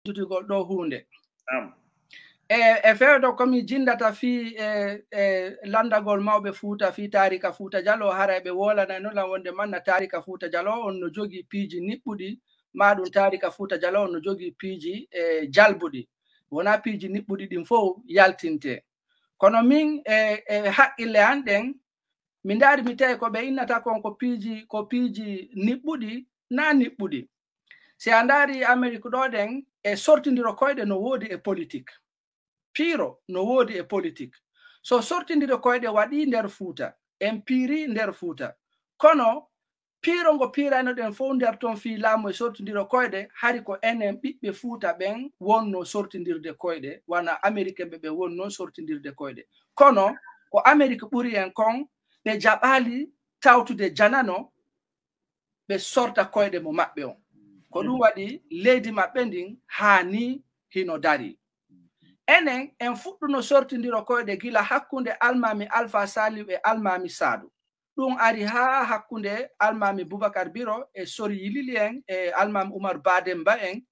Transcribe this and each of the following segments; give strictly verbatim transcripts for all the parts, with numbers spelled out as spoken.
sutugol ɗoo huunde. E e fewdo ko mi jinndata fii e e lanndagol mawɓe Fuuta fii taarika Fuuta Jaloo, haray ɓe woolanayno lan wonde manna taarika Fuuta Jaloo on no jogii piiji niɓɓuɗi, maa ɗun taarika Fuuta Jaloo on no jogii piiji e jalbuɗi. Wonaa piiji niɓɓuɗi ɗin fow yaltintee. Kono min e e haqqille an ɗen, mi ndaari mi tawi ko ɓe innata kon ko piiji ko piiji niɓɓuɗi, naa niɓɓuɗi. Si a ndaari Amerik ɗoo ɗen e sortindiro koyɗe no woodi e politik. Piiro no woodi e politik. So sortindiro koyɗe waɗii nder Fuuta, en piirii nder Fuuta. Kono piiro ngo piiraynoɗen fow nder ton fii laamu e sortindiro koyɗe, hari ko enen ɓiɓɓe Fuuta ɓen wonnoo sortindirde koyɗe, wano Amerikenɓe ɓen wonnoo sortindirde koyɗe. Kono ko Amerik ɓuri en kon, ɓe jaɓaali tawtude janano ɓe sorta koyɗe mo maɓɓe on. Ko ɗun waɗi leydi maɓɓe ndin haa nii hino darii. Enen, en fuɗɗuno sortindiro koyɗe gila hakkunde Almaami Alfaa Saaliw e Almaami Saadu. Ɗun ari haa hakkunde Almaami Bubakar Biro e Sori Yilili en e Almaami Umar Baademba en.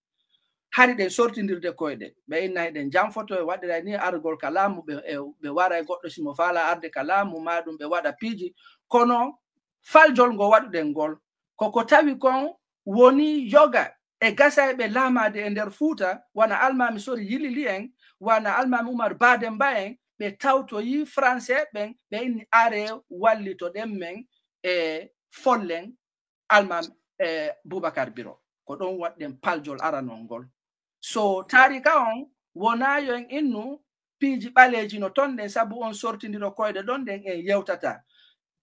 Hari ɗen sortindirde koyɗe. Ɓe inna hiɗen janfoto e waɗira nii argol ka laamu, ɓe e ɓe wara e goɗɗo si mo faalaa arde ka laamu, maa ɗun ɓe waɗa piiji. Kono faljol ngo waɗuɗen ngol, ko ko tawi kon woni yoga e gasayɓe laamaade e nder Fuuta, wano Almaami Sori Yilili en, wano Almaami Umar Baademba en, ɓe tawtoyi Faranseeɓe ɓen, ɓe inni aree wallitoɗen men e follen Almaami e Bubakar Biro. Ko ɗon waɗɗen paljol aranol ngol. So taarika on wonaa yo en innu piiji ɓaleeji no ton ɗen, sabu on sortindiro koyɗe ɗon ɗen en yewtataa.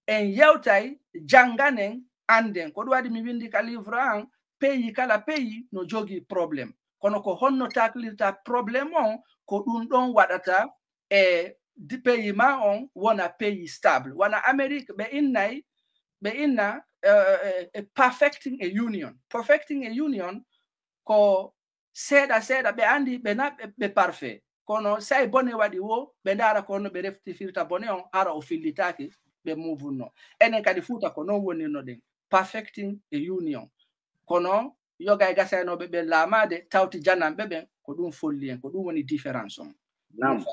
En yewtay, jannganen, annden. Ko ɗun waɗi mi winndi ka livre an, peyi kala peyi no jogii problème. Kono ko honno taklirta problème on, ko ɗun ɗon waɗata e di- peyi maa on wona peyi stable. Wano Amerik, ɓe innay, ɓe inna eh, eh, eh, perfecting a union. Perfecting a union ko seeɗa seeɗa, ɓe anndi ɓe na ɓe, ɓe parfait. Kono say bone waɗi woo, ɓe ndaara ko honno ɓe reftifirta bone on, hara o fillitaaki, ɓe move-noo. Enen kadi Fuuta ko non wonirnoɗen, perfecting a union. Kono yoga e gasaynooɓe ɓen laamaade, tawti jananɓe ɓen, ko ɗun folli en, ko ɗun woni différence on. Naam.